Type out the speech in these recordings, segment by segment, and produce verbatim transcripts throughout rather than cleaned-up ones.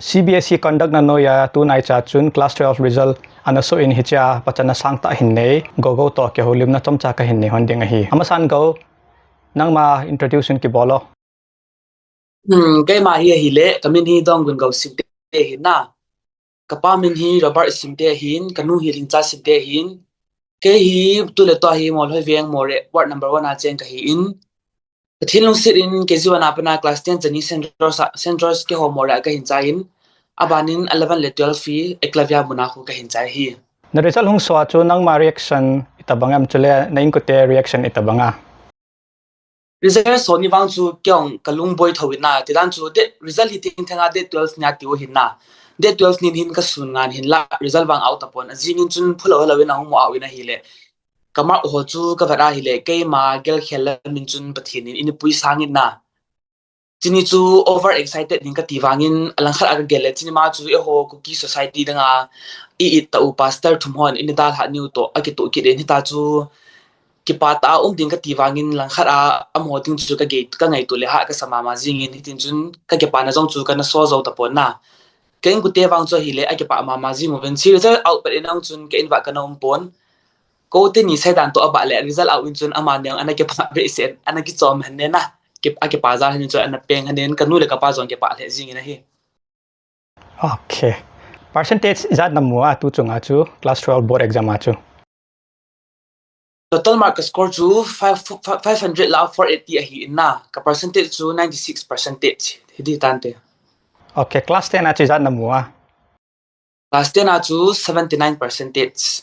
C B S E conduct na noiya tunaicha chun class twelve result ana soh in hichea pachatna sangtah hin nei, Gogo toh kihoulimna chomcha kahin nei hon ding ahi. Amasan Go, nangma introduction kibol o. Hmm, keima hi ahile, kamin hi Donggun Go Simte ahin na. Kapa min hi Robert Simte ahin, kanu hi Lingcha Simte ahin. Kei hi tuletua hi Molhoi Veng Moreh ward number one a cheng kahin. Pathen lungset in K G one a pat a class ten chani Saint George, Saint George keiho Moreh a kahin chai in. Abanin eleven le twelve hi Eklavya muna khu kahin chai hi. Na result hung soh a chu nangma reaction itobang em, chule na inkote reaction itobang a? Result soh ni vang chu kei jong kalung boi thou in na, tidan chu date result hi thengtheng a date twelve nia tiu ahin na. Date twelve nin hin kasun ngan hinlah result vang out tapon. Ajingin chun phulou helou in ahung mu out in ahile. Ka mark ho chu kavet ahile, keima gelkhel lamin chun Pathen in eina puisang in na. Chuni chu over excited ding kati vangin, alangkhat a kagel le, chuni ma chu eiho Kuki society danga i-it tah u pastor thum hon eina dalhah niu toh akitoh kit in, hita chu kipah tah a um ding kati vangin, langkhat a amaho ding chu kagei, kangaito le hah kasa mama jingin, hitin chun kakipana jong chu kana so jou tapon na. Ka inkote vang chu ahile akipah mama jing uvin, result out pat in jong chun ka in uva kana um pon. Ka u teni seidan toh abah le result out in chun amani jong ana kipah behseh in, ana kichom hen na. Ki, akipah jal hen in chun ana peng hen in, kanu le kapa jong kipah lheh jingin ahi. Okay. Percentage ijat namu a tu chunga chu class twelve board exam a chu? Total mark ka score chu five, five hundred lah a four eighty ahin na. Ka percentage chu ninety six percentage. Hiti tante. Okay, class ten a chu ijat namu a? Class ten a chu seventy nine percentage.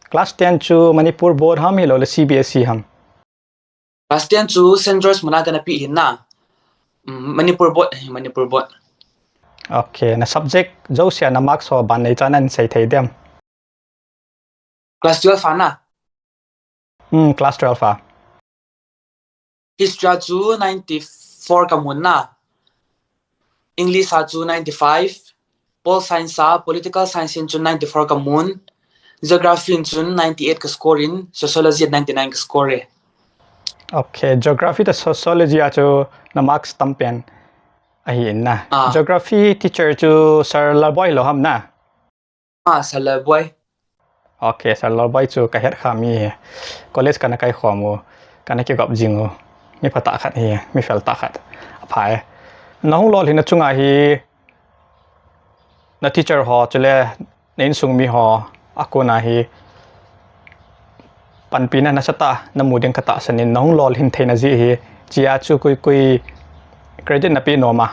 Class ten chu Manipur board ham hilou le C B S E ham? Class ten chu Saint George muna kana pe hin na. Mm, Manipur board, eh, Manipur board. Okay, na subject jousea na marks ho ban neicha nahin sei thei dem? Class twelve a na? Hmm, class twelve a. History a chu ninety four kamun na. English a chu ninety five. Pol Science a, Political Science in chun ninety four kamun. Geography in chun ninety eight ka score in, Sociology a ninety nine ka score e. Okay, Geography toh Sociology a chu na marks tampen ahin na. Ah. Geography teacher chu Sir Lalboi lou ham na? Ah, Sir Lalboi. Okay, Sir Lalboi chu kahet kha mi hi. College kana kaikhom u, kana kigop jing u. Mi phatah khat hi, mi feltah khat. Aphai. Na hung lolhinna chunga hi, na teacher ho, chule na insung mi ho, akona hi, panpina nasatah namu ding katahsan in, na hung lolhin theina jeh hi, hichea chu koi koi credit nape nom a?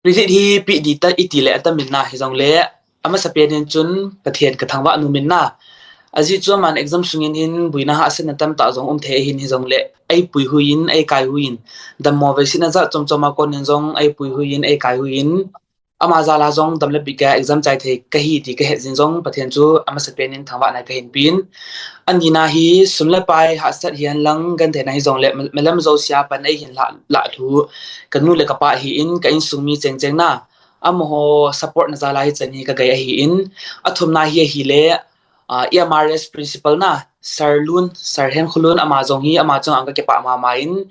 Credit hi pe ding tah iti le atam in na, hijongle, amasapen in chun Pathen kathangvah nom in na. Ajeh chu aman exam sungin hin boina hahsatna tamtah jong um thei ahin, hijongle, eipuihui in, eikai hui in, dammo veisetna jat chom chom a kon in jong eipuihui in, eikai hui in, ama jal a jong dam le bih a exam chai thei kahi ti kahet jing jong Pathen chu amasapen in thangvahna kahin pe in. Anina hi sum le pai hahsat hihen lang gentheina hijongle, ma-, malam jousea pan eihin lah, lah lhu kanu le kapa ahin, ka insung mi cheng cheng na. Amaho support na jal a hichan hi kagei ahin. Athumna hi ahile, ah, E M R S principal na, Sir Lun, Sir Henkholun, ama jong hi, ama chunga kakipah mama in.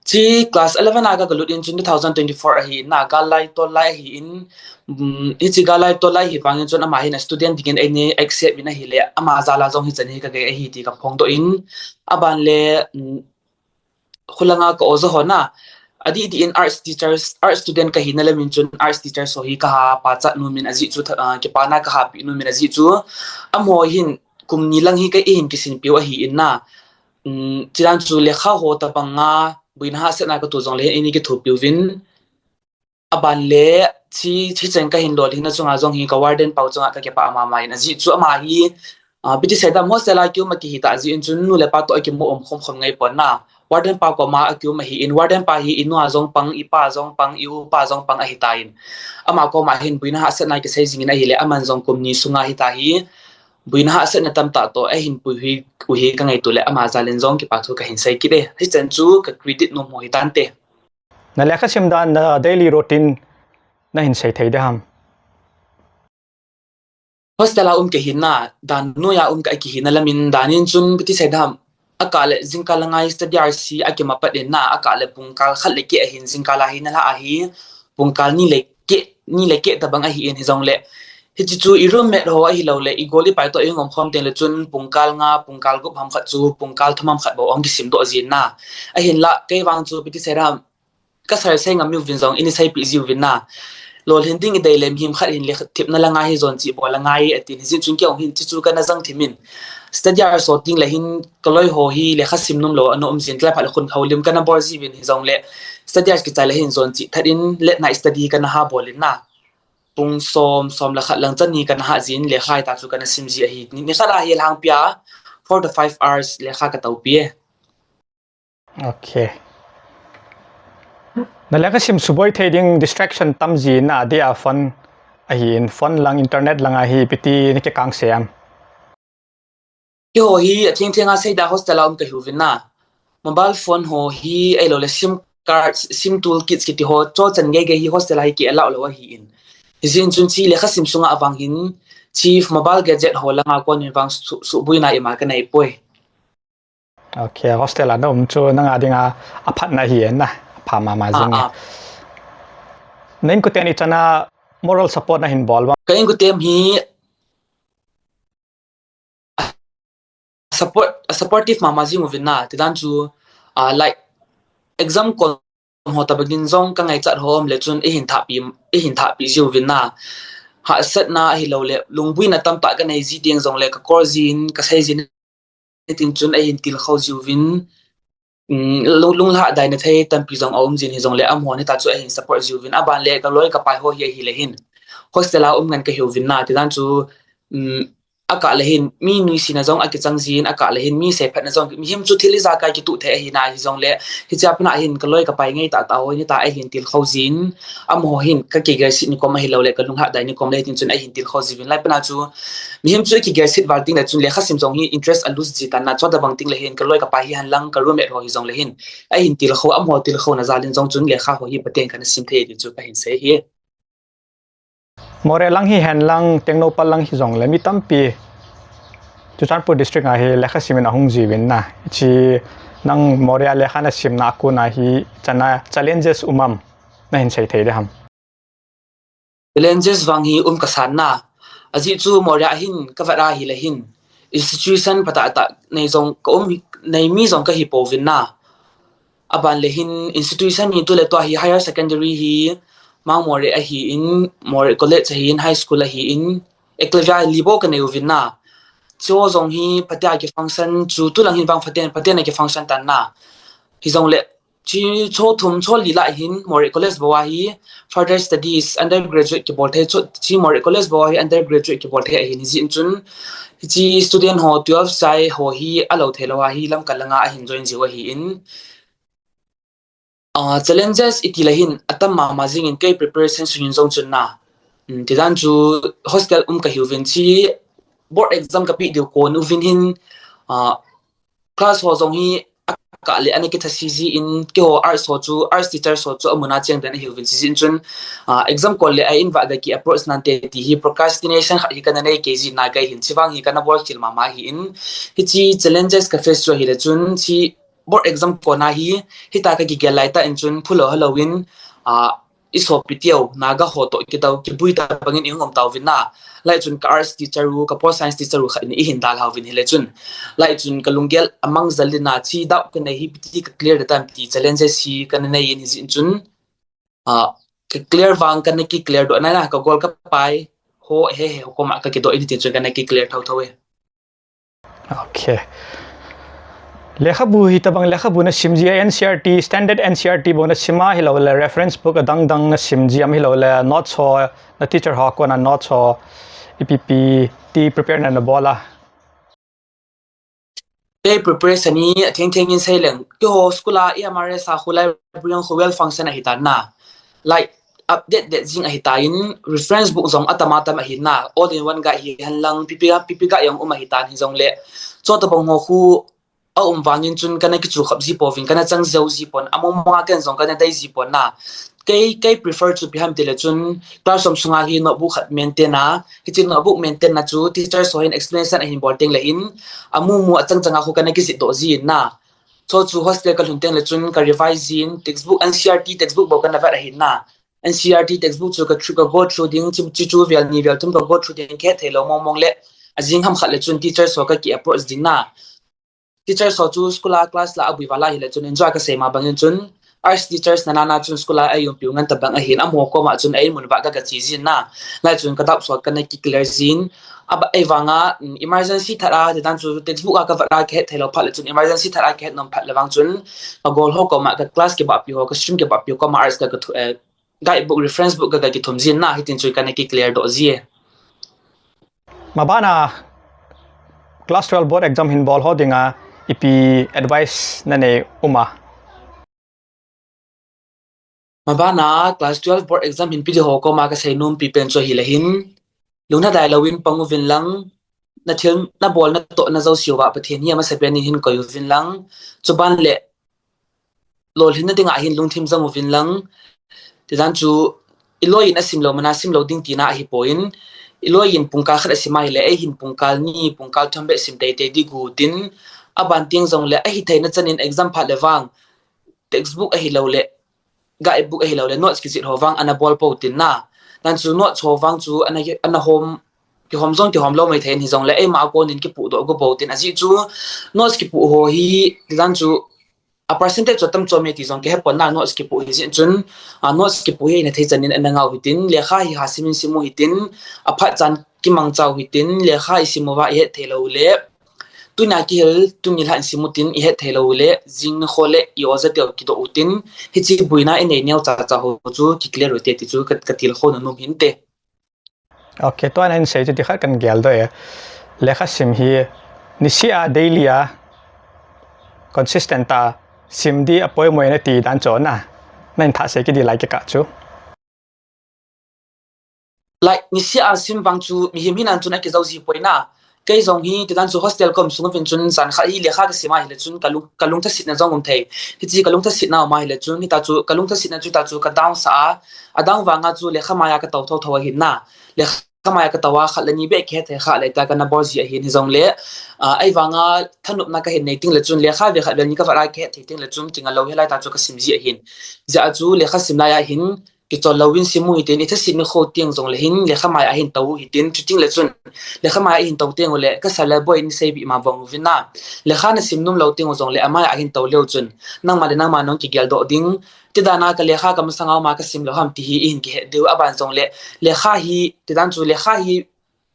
Hiche class eleven a ka, kalut in chun two thousand twenty-four ahin na, gal lai tol lai ahin, um, hiche gal lai tol lai hi vangin chun ama hin student dingin eina accept in ahile, ama jal a jong hichan hi kagei ahi ti kaphongdoh in, aban le, um, khulanga ka oja ho na, adih dih in arts teachers, arts student kahina lamin chun arts teachers ho hi kaha pachat nom in ajeh chu, ah, kipana kaha pe nom in ajeh chu, amaho hin kum ni lang hi ka, eihin kisinpeh u ahin na, um, hiche dan chu lekha ho tabang a, boina hahsatna katoh jongle hin eina kithopi uvin. Aban le, hiche, hichan kahin lolhinna chunga jong hi ka warden pa u chunga kakipah mama in ajeh chu ama hi, ah, ipi ti sei dem, hostel a kium a kihi tah jeh in chun nu le pa toh akimu um khom khom ngai pon na. Warden pa koma akium ahin, warden pa hi inu a jong pang, ipa jong pang, i-u pa jong pang ahitan. Ama koma hin boina hahsatna kisei jing in ahile, aman jong kum ni sunga hitia hi boina hahsatna tamtah toh ahin puihui u hi kangaito le, ama jal in jong kipa thu kahin sei kit e. Hichan chu ka credit nom ho hitante. Na lekha sim dan, na daily routine nahin sei thei dem? Hostel a um kahi na, dan noiya um ka, kahi na lamin dan in chun ipi ti sei dem, akah le jingkah a ngai study hour a kimat pat in na, akah le pungkal khat le keh ahin, jingkah a hi nalhah ahi, pungkal ni le keh ni le keh tabang ahi in, hijongle hiche chu i roommate ho ahilou le i gol i pai toh i hung um khom teng le chun pungkal nga, pungkal gup ham khat chu pungkal thum ham khat bou ahung kisim doh jin na. Ahinlah kei vang chu ipi ti sei dam, ka sar sei ngam uvin jong in i seipi jiuvin na. Lolhin ding i dei le mihem khat hin le thipna la ngai hi jon chi bol la ngai atin, hijeh chun kei jong hin hiche chu kana jang thim in. Study hours ho teng le hin ka loi ho hi lekha sim nom lou ana um jin, tlai phat le khun houlim kana bol jiuvin, hijongle study hours kichai le hin jon chi that in late night study kana ha bol in na. Pung som, som le khat lang chan ni kana ha jin, lekha hita chu kana sim ji ahi. Ni, ni khat a hi lhangpi a four to five hours lekha ka topi e. Okay. Na lekha sim suboi thei ding distraction tam ji na dia phone ahi in, phone lang, internet lang ahi, ipi ti na kikang sem? Keiho hi atheng theng a seida hostel a um kahiuvin na. Mobile phone ho hi ahilou le sim card, sim toolkits kiti ho, cho chan gei gei hi hostel a hi ki allow lou ahi in. Hijeh chun hiche lekha sim sunga vang hin, hiche mobile gadget ho langa kon in vang su, suhbuina ima kanei poi. Okay, hostel a na um chu nanga dinga aphatna ahi na, apha mama jing e. Na inkoten ichan a moral support na hin bol uvem? Ka inkoten hi support, supportive mama jing uvin na, ti dan chu, ah, like, exam kon ho tabang in jong ka ngaichat ho um le chun eihin thahpi, eihin thahpi jiuvin na. Hahsatna ahilou le lungbuina tamtah kanei ji teng jongle ka call jin, ka sei jin, hitin chun eihin tilkhou jiuvin. Um, lung, lunglhadaina thei tampi jong aum jin, hijongle amaho hita chu eihin support jiuvin. Aban le ka loi ka pai ho hi ahile hin hostel a um ngen kahiuvin na, ti dan chu, um, akah le hin mi nuisatna jong akichang jin, akah le hin mi seiphatna jong, mihem chu thil ijakai kituh thei ahi na, hijongle hiche a pat a hin ka loi ka pai ngai tahtah ho hita eihin tilkhou jin. Amaho hin ka kigelset ni kom ahilou le ka lunglhadai ni kom le hitin chun eihin tilkhou jiuvin. Lai pat a chu mihem chu kigelset val teng le chun lekha sim jong hi interest a lose ji tan na, chutabang teng le hin ka loi ka pai hihen lang ka roommate ho hijongle hin eihin tilkhou, amaho tilkhouna jal in jong chun lekha ho hi paten kana sim thei ti chu kahin sei hi. Moreh lang hihen lang, Tengnoupal lang hijongle mi tampi Churachandpur district a hi lekha sim in ahung jiuvin na. Hiche nang Moreh a lekha na simna a kon a hi chan a challenges um am, na hin sei thei ding ham? Challenges vang hi um kasan na. Ajeh chu Moreh a hin ka vet a ahile hin institution phatah tah nei jong ka um, nei mi jong kahi pouvin na. Aban le hin institution hi tu le tua hi higher secondary hi Mount Moreh ahi in, Moreh College ahi in, high school ahi in, Eklavya li bou kanei uvin na. Chu jong hi phatea ki function chu tu lang hin vang phaten, phaten a ki function tan na. Hijongle hiche cho thum cho li lah hin Moreh College bou a hi further studies, undergraduate kibol thei chu, hiche Moreh College bou a hi undergraduate kibol thei ahi in, hijeh chun hiche student ho twelve chai ho hi alou thei lou a hi Lamka langa ahin join jiu ahi in. Ah, challenges iti le hin atam mama jing in kei preparation sung in jong chun na. Um, ti dan chu hostel um kahiuvin hiche board exam kapeh diu kon uvin hin, ah, class ho jong hi akah le ana kitha si ji in, keiho arts ho chu, arts teacher ho chu amun a cheng den ahiuvin, hijeh chun, ah, exam kon le a in vah ga ki approach nante ti hi procrastination khat hi kana nei kei ji na kei hin, hiche vang hi kana bol khel mama ahi in, hiche challenges ka face chu ahile chun, hiche board exam kon a hi, hita ka kigel lai tah in chun, phu lou ha lou in, ah, i sopi teu, Naga ho toh kidou, kibui tabang in i hung um tauvin na. Lai chun ka arts teacher u, ka pol science teacher u khat in eihin dalha uvin hile chun. Lai chun ka lunggel amang jal in na, hiche doubt kanei hi ipi ti ka clear ding ham ti challenges hi kana nei in, hijeh chun, ah, ka clear vang kana ki clear doh nai na, ka gol ka pai ho he he ho koma ka kidoh in tin chun kana ki clear thou thou e. Okay. Lekhabu hitabang lekhabu na sim ji a, N C E R T, standard N C E R T bou na sim a, hilou le reference book adang dang na sim ji am, hilou le notes ho, na teacher ho a kon a notes ho, ipi ipi ti prepare na na bol a? Kei preparation hi atheng theng in sei leng, keiho school a E M R S a khu library a khu well function ahi tan na. Like, update det jing ahi tan, reference book jong atam atam ahi na, all in one guide hihen lang, P P K, P P K jong um ahi tan, hijongle chutabang ho khu aum vang in chun kana kichu khop ji pouvin, kana chang jou ji pon, among mong a ken jong kana dei ji pon na. Kei, kei prefer chu ipi ham ti le chun classroom sunga hi notebook khat maintain a, hiche notebook maintain na chu teacher ho hin explanation ahin bol teng le hin, amu mu achang chang a khu kana kijih doh ji in na. Chu chu hostel ka lhun teng le chun ka revise jin, textbook, N C E R T textbook bou kana vet ahi na. N C E R T textbook chu ka, ka go through ding, chi, chi chu vel ni vel thum ka go through ding, ka het thei lou mong mong le, ajing ham khat le chun teacher ho ka ki approach ding na. Teacher ho chu school a class la abui vala hile chun, enjoy ka sei ma bangin chun, arts teachers na na na chun school a ei umpiu ngen tabang ahin, amaho koma chun ei mun va ka, ka che jin na. Lai chun ka doubt ho ka na ki clear jin. Aba, ei vanga, mm, emergency thah a, ti dan chu textbook a ka vat a ka het thei lou phat le chun, emergency thah a ka het nom phat le vang chun, ka gol ho koma, ka class kibahpi ho, ka stream kibahpi ho koma arts ka, ka thu, eh, guidebook, reference book ka, ka kithum jin na, hitin chu ka na ki clear doh ji e. Mabana class twelve board exam hin bol ho dinga ipi advice na nei um a? Mabana class twelve board exam hin pe di ho koma ka sei nom pi pen chu ahile hin, lungna dai louvin pang uvin lang, na thil na bol na toh na jouse uva Pathen hi amasa pen in hin koi uvin lang, chuban le lolhinna dinga hin lungthim jang uvin lang, ti dan chu i loi in a sim lou mana sim lou ding tina ahi poi in, i loi in pungkal khat a sim ahile, ei hin pungkal ni, pungkal thum beh sim tei tei di gu tin, aban teng jong le ahi theina chan in exam phat le vang, textbook ahi lou le, guidebook ahi lou le, notes kijih ho vang ana bol pou tin na. Dan chu notes ho vang chu ana, ana hom, kihom jong kihom lou mai thei in, hi jong le eima a kon in kipu doh gu pou tin, ajeh chu notes kipu ho hi, ti dan chu a percentage chu tam chom e ti jong ka he pon na, notes kipu hi jeh chun, a, notes kipu hi na thei chan in ana ngau hitin, lekha hi ha sim in sim u hitin, aphat chan kimang chau hitin, lekha i sim uva i het thei lou le, tuna kihel, tuni lha in sim u tin i het thei lou le, jing ni kho le i oja teu kidoh u tin, hichi buina i nei neo cha cha ho chu ki clear u te ti chu ka, ka til kho na nom hin te. Ok, tua na in sei chu ti khat kan gel doh e. Lekha sim hi, nisih a daily a, consistent a, sim di a poimo e na ti dan chu na. Na in thah sei kit di lai kikah chu. Like, nisih a sim vang chu, mihem hinan chun a kijou ji poi na. Kei jong hi, ti dan chu hostel ka um sung uvin chun, jan khat hi lekha ka sim ahile chun, ka lung, ka lung thasitna jong um thei. Hichi ka lung thasitna um ahile chun, hita chu, ka lung thasitna chu hita chu ka down sa a, a down vanga chu lekha maiya ka tou tho tho ahin na. Lekha maiya ka tou a, khat le ni beh ka het thei kha le ta ka na bol ji ahin hi jong le. A, ei vanga thanopna ka hin nei ting le chun, lekha ve khat ve ni ka vat a ka het thei ting le chun, kinga lou hi lai ta chu ka sim ji ahin. Jeh a chu lekha sim lai ahin, kichol louvin sim u hitin, i thasit ni kho teng jong le hin, lekha maiya hin tou u hitin, chuting le chun, lekha maiya hin tou teng u le, ka sir le boi in sei bih ma vang uvin na, lekha na sim nom lou teng u jong le, amaiya hin tou leu chun, nangma le nangma nong kigel doh ding, ti dan a ka lekha ka masanga um a ka sim lou ham ti hi i hin kihet diu, aban jong le, lekha hi, ti dan chu lekha hi,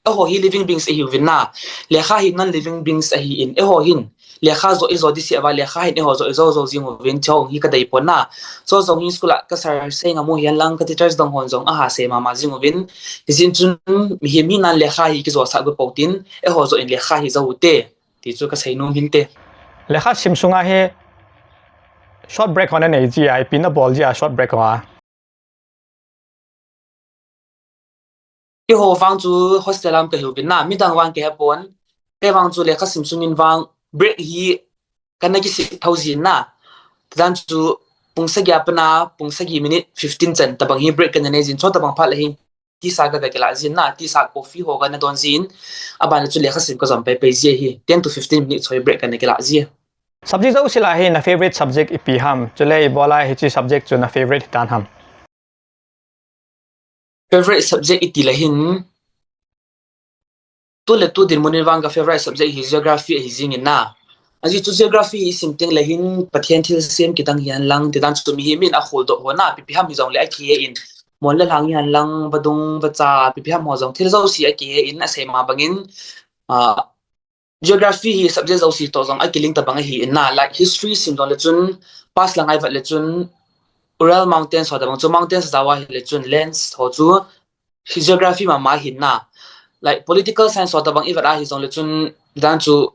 eiho hi living beings ahi uvin na. Lekha hi non living beings ahi in, eiho hin lekha jo i jo di se va, lekha hin eiho jo i jo jo jing uvin, chu hi ka dei pon na. Chu jong hi school a ka sir sei ngam u hihen lang, ka teachers dang hon jong aha sei mama jing uvin. Hijeh chun mihem hinan lekha hi kijo sah gu pou tin, eiho jo in lekha hi jo u te. Ti chu ka sei nom hin te. Lekha sim sunga hi short break ho na nei ji a, ipi na bol ji a short break ho a? Eiho vang chu hostel a um ka hi uvin na, midang vang ka he pon. Kei vang chu lekha sim sungin vang break hi ka na kisih tho jin na. Ti dan chu pung sagi a pat na, pung sagi minute fifteen chan tabang hi break ka na nei jin, chu tabang phat le hin tisa ka, ka kila jin na, tisa coffee ho ka na don jin. Aban le chu lekha sim ka jom pai pai ji hi, ten to fifteen minutes ho hi break ka na kila ji. Subject jouse lah hi na favorite subject ipi ham? Chule ibola hichi subject chu na favorite hitan ham? Favorite subject iti le hin, tu le tu dinmun in vang ka favorite subject hi geography ahi jing in na. Ajeh chu geography hi sim teng le hin Pathen thilsem kidang hihen lang, ti dan chu mihem in a khol doh ho na, ipi ipi ham hi jong le a kihe in, mon le lhang hihen lang, vadung, vacha, ipi ipi ham ho jong thil jouse a kihe in, a sei ma bangin, ah, geography hi subject jouse toh jong a kilink tabang ahi in na, like history sim jong le chun, past lang a i vet le chun, Ural Mountains ho tabang chu, mountains jao a hi le chun, lands ho chu, hi geography mama hin na. Like political science ho tabang i vet a hi jong le chun, dan chu,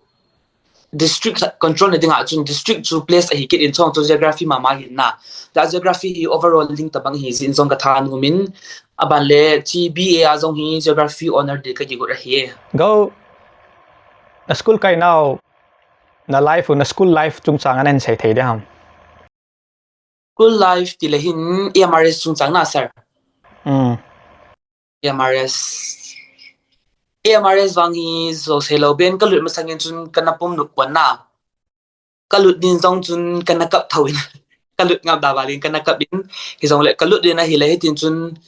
district control na ding a chun, district chu place ahi kit in, chong chu geography mama hin na. That geography hi overall link tabang hi jin jong ka thanom in, aban le chi B A a jong hi geography honour di ka kigot ahi. Go, na school kai nau, na life, na school life chungchang a na hin sei thei de ham? School life ti le hin A M R S chungchang na, sir. Mm. A M R S. A M R S vang hi jo sei lou ben ka lut masang in chun ka na pum nuk pon na. Ka lut din jong chun ka na kap tho in. Ka lut ngap da valin kana kap in, hijongle ka lut in ahile hitin chun,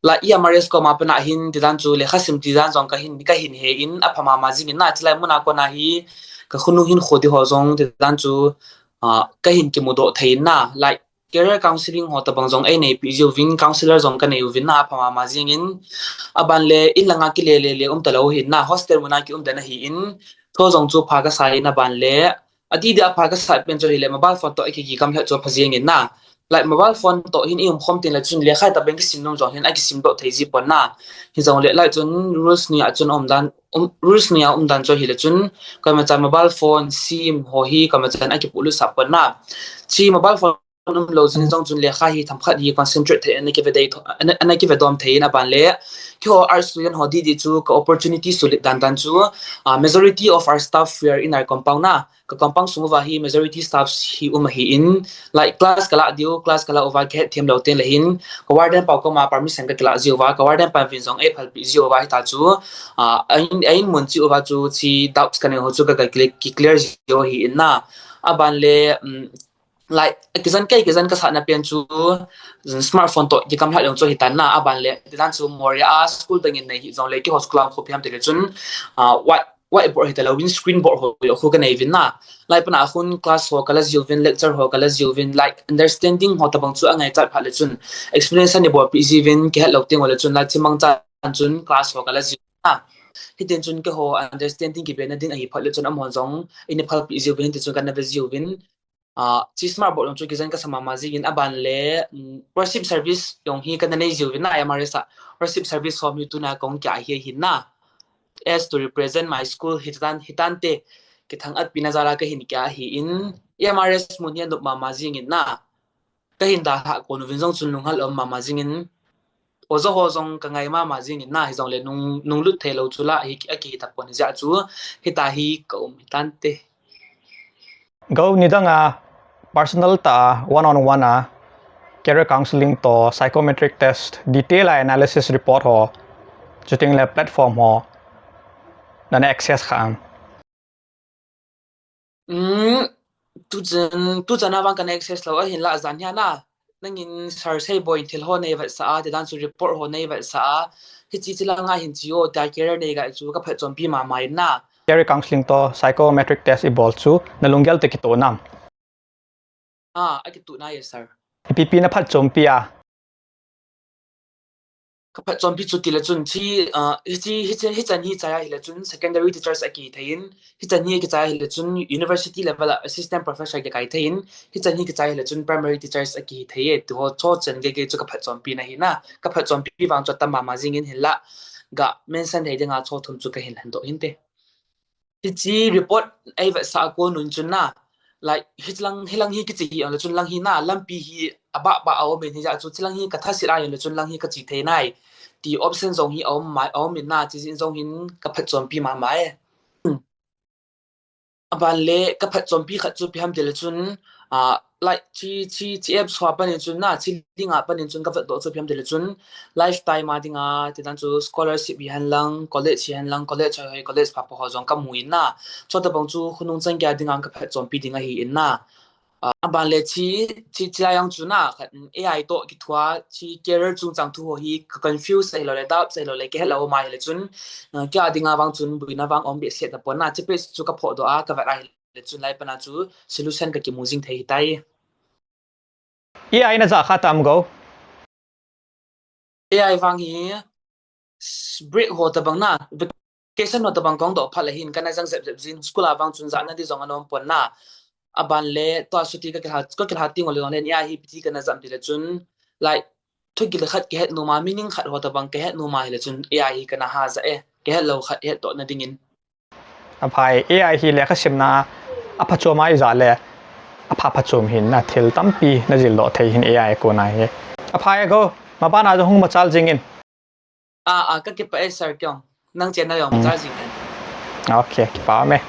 la E M R S koma pana hin tidan chu lekha sim tidan jong ka hin, ka hin he in, apha mama jing in na, chilai muna kona hi ka khonung hin kho di ho jong tidan chu, ah, ka hin kimudoh thei in na, like career counseling ho tabang jong ei neipi jiuvin, counselor jong ka nei uvin na, apha mama jing in, aban le in langa kile le le um talou hin na, hostel muna kium den ahi in, tho jong chu pha ka sa in aban le, adidi a pha ka sa pen chu hile mobile phone toh aki, kigamlhat chu pha jing in na. Like mobile phone toh hin i um khom tin le chun lekha tabang kisim nom jong hin akisim doh thei ji pon na. Hijongle like chun rules ni a chun um dan, um, rules ni a um dan chu hile chun koima chan mobile phone, sim ho hi koima chan akipuh lut sah pon na. Chi mobile phone um lou jing jong chun lekha hi themkhat hi concentrate thei, ana kive dei tho-, ana, ana kive dom thei in aban le. Keiho art student ho didi chu ka opportunity sulit dan dan chu, ah, majority of our staff were in our compound na. Ka compound sung uva hi majority staffs hi um ahi in, like class ka la diu, class ka la uva ka het them lou teng le hin, ka warden pa koma permission ka kila jiuva, ka warden pa vin jong ei phalpi jiuva hita chu, ah, a in, a in mun chi uva chu chi doubts ka nei ho chu ka, ka clear, ki clear jiu ahi in na. Aban le, um, like, kijan kei, kijan ka sa na pen chu, smartphone toh kigamlhat jong chu hitan na, aban le, tidan chu Moria a school dang in nei hijongle keiho school a um kho pi ham tile chun, ah, white, whiteboard hita louvin screen board ho, ho khu ka nei uvin na. Like pana khun class ho ka la jiuvin, lecture ho ka la jiuvin, like understanding ho tabang chu angaichat phat le chun explanation i bolpi jiuvin, kihet lou teng ule chun like chimang chan chun class ho ka la jiuvin na. Hitin chun keiho understanding kibe na ding ahi phat le chun amahon jong in i phalpi jiuvin, hitin chun kana ve jiuvin. Ah, chi smart board jong chu kijan ka sa mama jing in aban le, mm, worship service jong hi kana nei jiuvin na, M R S a. Worship service ho mi tuna kong kia hi hin na. As to represent my school, hitan, hitan te, kithang at pi na jala ka hin kia hi in, M R S mun hi anop mama jing in na. Ka hin dalha kon uvin jong chun lunghal um mama jing in, oja ho jong ka ngai mama jing in na, hijongle nung, nung lut thei lou chu la, hi, aki hi tapon jia chu, hita hi ka um hitan te. Go nidang a personal ta one on one a career counseling toh psychometric test detail a analysis report ho, chuteng le platform ho nana access kha am? Mm, tuchan, tuchan a vang kana access lou ahin la jan hi na. Nangin sir sei boi thil ho nei vetsah a, tidan chu report ho nei vetsah a. Hichi chi langa hin chi o, tia career nei ga chu ka phatchompi mama in na. Career counseling toh psychometric test i bol chu na lunggel te kitoh nam? Ah, a kitoh nai e sir. Ipi pi na phatchompi a? Ka phatchompi chu tile chun chi, ah, hichi, hichi, hichan hi chai ahile chun secondary teachers a kihi thei in, hichan hi kichai ahile chun university level a assistant professor kikai thei in, hichan hi kichai ahile chun primary teachers a kihi thei e, ti ho cho chan gei gei chu ka phatchompi na hi na, ka phatchompi vang chu atam mama jing in hinla, ga mention thei dinga cho thum chu ka hin lhen doh hinte. Hichi report ei vetsah a kon un chun na, like, hilang, hilang hi kichi hi, ahile chun lang hi na, lampi hi abah bah a um in hijeh a chu, chilang hi ka thasit a ahile chun lang hi ka chi thei nai. Ti option jong hi a um mai, a um in na, chi jin jong hin ka phatchompi mama e. Aban le ka phatchompi khat chu ipi ham tile chun, ah, like, chi, chi, chi apps ho a panin chun na, chi link a panin chun ka vetdoh chu ipi ham tile chun, lifetime a dinga, tidan chu scholarship hi hen lang, college hi hen lang, college hoi hoi, college pha pha ho jong ka mu in na. Chutabang chu khonung chan gei a dinga ka phatchompi ding ahi in na. Ah, aban le chi, chi, chi lai jong chu na, khat, A I toh kithua, chi career chungchang thu ho hi ka confuse ahilou le, doubts ahilou le, ka het lou ma ahile chun, ah, kei a dinga vang chun, buina vang um behseh tapon na, chi page chu ka phohdoh a, ka vet ahile chun lai pana chu solution ka kimu jing thei hitai. A I na ja kha tam go. A I vang hi s-, break ho tabang na, vacation ho tabang kong doh phat le hin kana jang jep jep jin, school a vang chun jana di jong anom pon na. Aban le, tua chuti ka kilha, ka kilha ting ole jong le, A I hi ipi ti kana jam tile chun, like, thugil khat ka het nom a, meaning khat ho tabang ka het nom a ahile chun, A I hi kana ha ja e, ka het lou khat hetdoh na dingin. Aphai, A I hi lekha simna a phachom a ija le, apha phachom hin na thil tampi na jildoh thei hin A I kona hi. Aphai go, maban a jong hung machal jing in. Ah, ah, ka kipah e sir kei jong. Nang chenna jong machal jing in. Okay, kipah e.